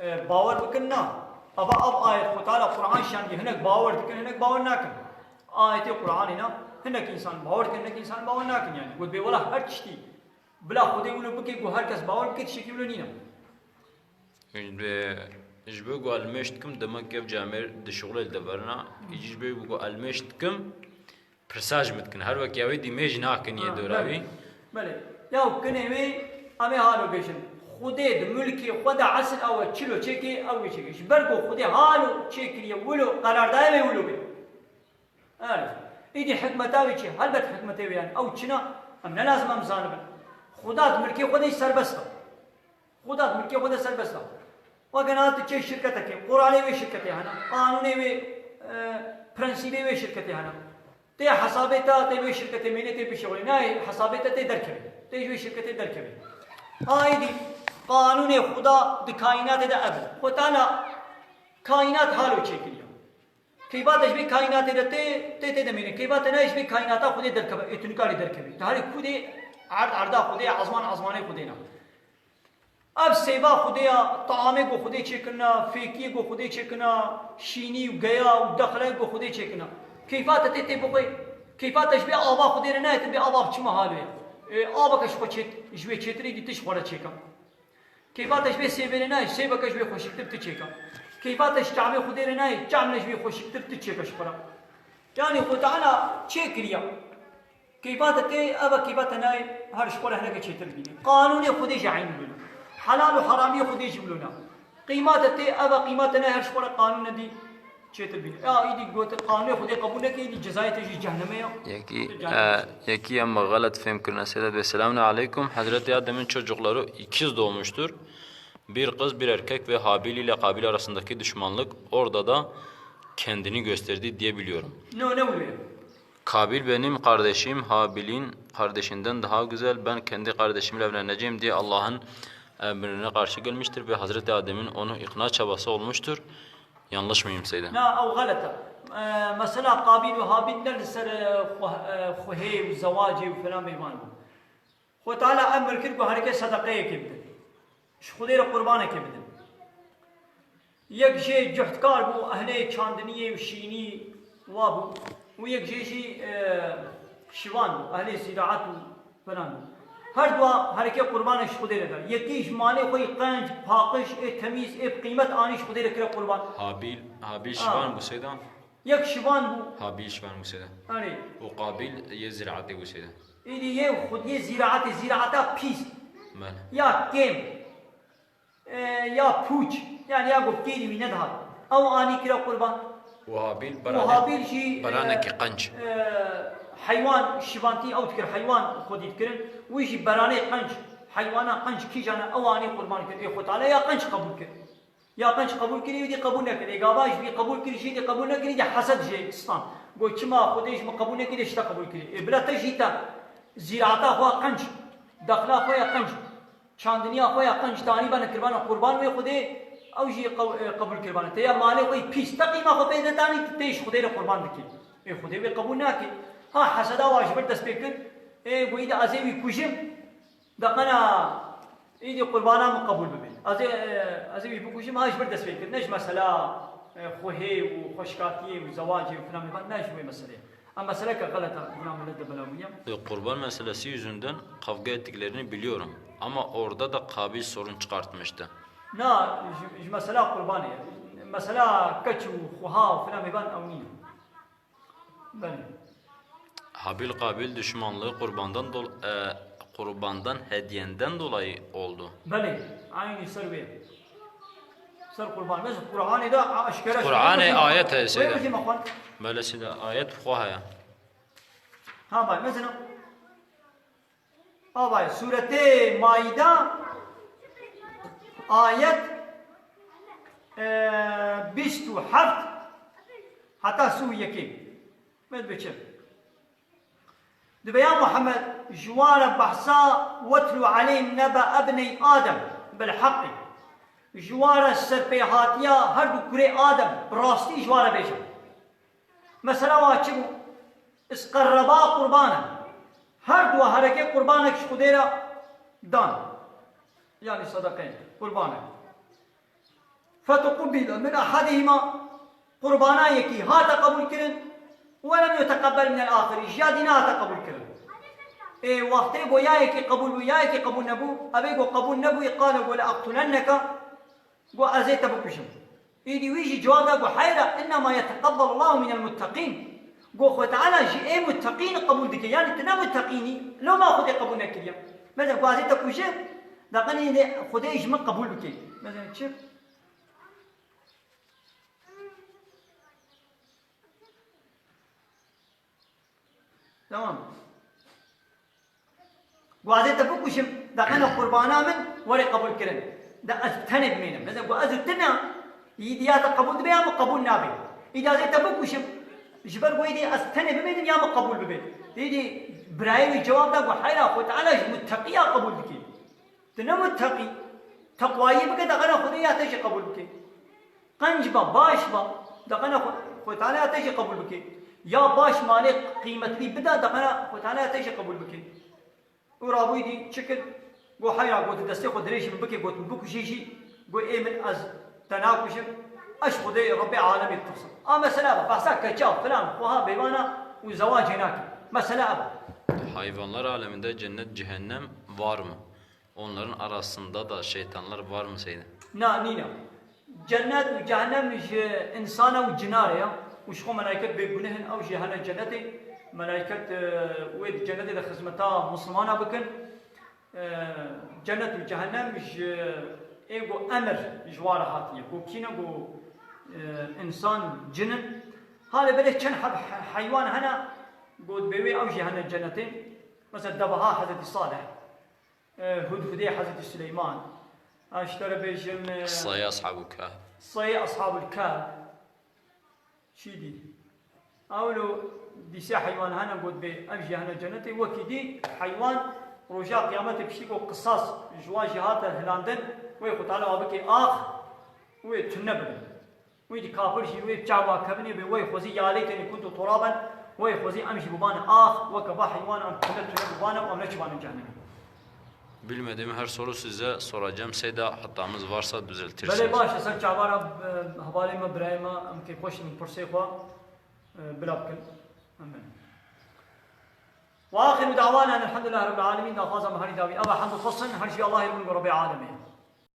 e, bawer bikin, na. Ava av ayet Xwe Teala Quran şandiye, hinek bawer dikin, hinek bawer nakin. Ayetê Quranê na, hinek însan bawer dikin, hinek însan bawer nakin, yanî. Got bê wela her tiştî bila Xwedê wilo bike, ku her kes bawer bike, tiştekî wilo nîne. Ji bo, ji bo ku elmêş dikim, demek ev camêr di şixulê li deverina. Î ji bo ku elmêş dikim, pirsa ji min dikin. Her wekî ew ê dî mêj nakin yê Ha, dora belê. wî. Belê. Ya kinê wê, em ê halo bêjin. Xwedê di milkê xwe de esil ew e, çilo çêkê, ew ê çêkê. Ji ber ku Xwedê halo çêkiriye, wilo qerar daye wê wilo bê. Erê. Îdî hikmeta wê çi? Helbet hikmetê wê, yanî ew çi ne, em ne lazim em zanibin. Xuda di milkê xwe de serbest e. Xuda di milkê xwe de serbest e. Weke niha tu çê şirketekê, quralê wê şirketê hene, qanûnê wê, e, prensîbê wê şirketê hene. Tê hesabê te, tê wê şirketê mênê, tê bişexulî. Nayê hesabê te, tê derkevê. Tê ji wê şirketê derkevê. Ha, îdî qanûnê Xuda di kaînatê de ev e. Xwe Teala kaînat halo çêkiriye. Keyfa te ji vê kaînatê de tê, tê tê de mêne. Keyfa te nayê ji vê kaînata Xwedê derkeve, ê tu nikarî derkevî. Tu herî ku dê erd erda Xwedê ye, ezman ezmanê Xwedê ne. Ev sêva Xwedê ya, taamê ku Xwedê çêkirina, fêkiyê ku Xwedê çêkirina, şînî û geya û dexleyê ku Xwedê çêkirina. Keyfa te tê tê bixwe. Keyfa te ji vê ava Xwedê re nayê, tu bê ava bi çima halo ye? Ê, aveke ji xwe çêt-, ji wê çêtirê dî tu ji xwe re çêke. Keyfa te ji vê sêvê re nayê, sêveke ji wê xweşiktir tu çêke. Keyfa te ji çavê Xwedê re nayê, çavê ji wê xweşiktir tu çêke ji xwe re. Yanî Xwe Teala çê kiriye. Keyfa te tê, ev e, keyfa te nayê, her ji xwe re hineke çêtir bîne. Qanûnê Xwedê jî eyn wilo ne. Helal û heramiyê Xwedê jî wilo ne. Qîma te tê, ev e, qîma te nayê, her ji xwe re qanûn nedî. Çêtir bîne. Ya, îdî gotin, qanûnê Xwedê qebûl neke, îdî cezayê te jî cehennemê ya. Yekî, Cehennemê. e, yekî em xelet fêm kirine. Seyda Bey, selamun aleyküm. Hazreti Adem'in çocukları ikiz doğmuştur. Bir kız, bir erkek ve Habil ile Kabil arasındaki düşmanlık orada da kendini gösterdi diye biliyorum. No, ne vuruyor? Kabil benim kardeşim, Habil'in kardeşinden daha güzel. Ben kendi kardeşimle evleneceğim diye Allah'ın emrine karşı gelmiştir ve Hazreti Adem'in onu ikna çabası olmuştur. Yanlış mıyım Seyda? Na, ew xelet e. E, mesela Qabil û Habil ne li ser, e, xwe-, e, xwehê û zewacê û filan bêvan bû. Xwe Teala emir kir ku herkes sedeqeyekê bidin. Ji Xwedê re qurbanekê bidin. Yek jê cuhdkar bû, ehlê çandiniyê û şînî wa bû. Û yek jê jî, e, şivan bû, ehlê zîraet û filan bû. Her dua herkê qurbanek ji Xwedê re da. Yekî ji malê xwe yî qenc, paqij, ê temîz, ê bi qîmet anî ji Xwedê re kire qurban. Habil, Habil Ha. şivan bû seyda. Yek şivan bû. Habil şivan bû seyda. Erê. Û Qabil yê zîraetê bû seyda. Îdî yê xwediyê zîraetê, zîraeta pîs. Bele. Ya kêm. E, ya pûç. Yani ya ku kêrî wî nedihat. Ew anî kire qurban. Û Habil Û beranê, Habil jî, e, beranekî qenc. e, heywan şivantî ew dikir, heywan xwedî dikirin. Wî jî beranê qenc, heywana qenc kîjan e, ew anî qurban kir. Ê Xwe Teala ya qenc qebûl kir. Ya qenc qebûl kirî, wî dî qebûl nekir. Ê gava ji wî qebûl kir, jî dî qebûl nekirî, dî hesed jê stan. Got, çima Xwedê ji min qebûl nekirî, ji te qebûl kirî. Ê bila te jî te zîraeta xwe ya qenc, daxila xwe ya qenc, çandiniya xwe ya qenc, te anî bana kirbana qurban wê Xwedê, ew jî qew-, e, qebûl kirbana. Te ya malê xwe yî pîs, te qîma xwe pê nedanî, tu tê ji Xwedê re qurban dikî. Ê Xwedê wê qebûl nake. Ha heseda wa ji vir dest pê kir, ê got, îdî ez ê wî kujim, Deqena îdî qurbana min qebûl bibe. Ez ê, ez ê wî bikujim, ha ji vir dest pê kir. Ne ji mesela, e, xwehê û xweşkatiyê û zewacê û filan milan, ne ji wê meseleyê. Em meseleke xelet e, buna millet de belav bûye. E, kurban meselesi yüzünden kavga ettiklerini biliyorum. Ama orada da Kabil sorun çıkartmıştı. Na, ji, ji mesela qurbanê ye. Mesela keç û xweha û filan milan ew nîne. Belê. Habil Kabil düşmanlığı kurbandan dol-, e, kurbandan hediyenden dolayı oldu. Belê, eynî ser wê. Ser qurban. Mesela Qur'anê de eşkere Qur'anê ayet e, Wê seyda. Wezî me xwend. Belê seyda, ayet xwe heye. Ha, bay, mesela Avay, Sûretê Maîda, ayet, e, bîst û heft heta sî û yekê. Med biçe. Dibe ya Muhammed, ji wan re behsa "Wetlu aleyhim nebe ebney Adem bil heqî." Ji wan re serpêhatiya her du kurê Adem, bi rastî ji wan re bêje. Mesela wa çi bû? Isqerreba qurbane. Her dua herekê qurbanek ji Xwedê re dan. Yani sedeqeyê, qurbanek. Fetuqubile min ehadihima, qurbana yekî hate qebûl kirin, we lem yuteqebel min el-axiri, ji ya dî nehate qebûl kirin. Ê wextê go ya yekî qebûl bû, ya yekî qebûl nebû, evê go qebûl nebû, qale go le eqtulenneke, Got, "Ez ê te bikujim." Îdî wî jî cewab da, got, "Heyra, innema yeteqebbelullâhu minel mutteqîn." Got, "Xwe Teala ji ê mutteqîn qebûl dike." Yanî tu ne mutteqîn î, loma Xwedê qebûl nekiriye. Mesela, got, "Ez ê te kujim, deqenê Xwedê ji min qebûl bike." Mesela çi? Tamam. Got, "Ez ê te bikuşim, deqena qurbana min were qebûl kirin. De ez tenê bimênim." Mesela, got, "Ez û tu ne, îdî ya te qebûl dibe ya min qebûl nabe. Îdî ez ê te bikuşim, ji ber got, îdî ez tenê bimênim ya min qebûl bibe." Îdî birayê wî cewab da, got, "Heyra, Xwe Teala ji mutteqiya qebûl dike." Tu ne muteqî. Teqwayî bike, deqena Xwedê ya te jî qebûl bike. Qenc be, baş be, deqena Xwe-, Xwe Teala ya te jî qebûl bike. Ya baş malê qîmetlî bide, deqena Xwe Teala ya te jî qebûl bike. Û rabûyî dî çi kir? Got, "Heyra," got, "destê xwe dirêj min bike," got, "min bikujê jî," got, "ê min ez te nakujim, ez ji Xwedê Rebbê alemê ditirsim." A mesela be, behsa keça, filan, xweha, bêvana û zewacê nake. Mesela ev e. Hayvanlar aleminde cennet, cehennem var mı? Onların arasında da şeytanlar var mı Seyda? Na, nîne. Cennet û cehennem ji insana û cina re ya. Û ji xwe melaiket bêguneh in, ew jî hene cennetê. Melaiket, e, wê di cennetê de xizmeta Muslimana bikin. E, cennet û cehennem ji ê ku emir ji wa re hatiye. Ku kî ne ku, e, insan, cin in. Halê belê çend heb he-, heywan hene, ku dibê wê ew jî hene cennetê. Mesela deveha Hezretî Salih. E, hudhudê Hezretî Sileyman, ez ji te re bêjim, e, Qisayê Ashabul Kehf. Qisayê Ashabul Kehf. Çî dî? Ewlo dîsê heywan hene got bê, ev jî hene cennetê. Wekî dî heywan roja qiyametê piştî ku qisas ji wan jî hate hilandin, wê Xwe Teala wa bike ax, wê tune bibin. Wî di kafir jî wê çawa kevine be, wey xwezî ya leyteni kuntu turaben, wey xwezî em jî bibane ax, weke va heywana em tune tune bibane û em neçibanin cehennemê. Bilmediğim her soru size soracağım Seyda, hatamız varsa düzeltirsiniz. Belê baş e, ser çavara, e, hevalê me, birayê me, em kêfxweş in pirsê xwe, e, bila bikin. Em bin. Ve axiru da'wana elhamdülillahi rabbil alemin, daxwaza me herî dawî. Eva hemd û xwesin her jî Allahê min ku Rebbê alemê.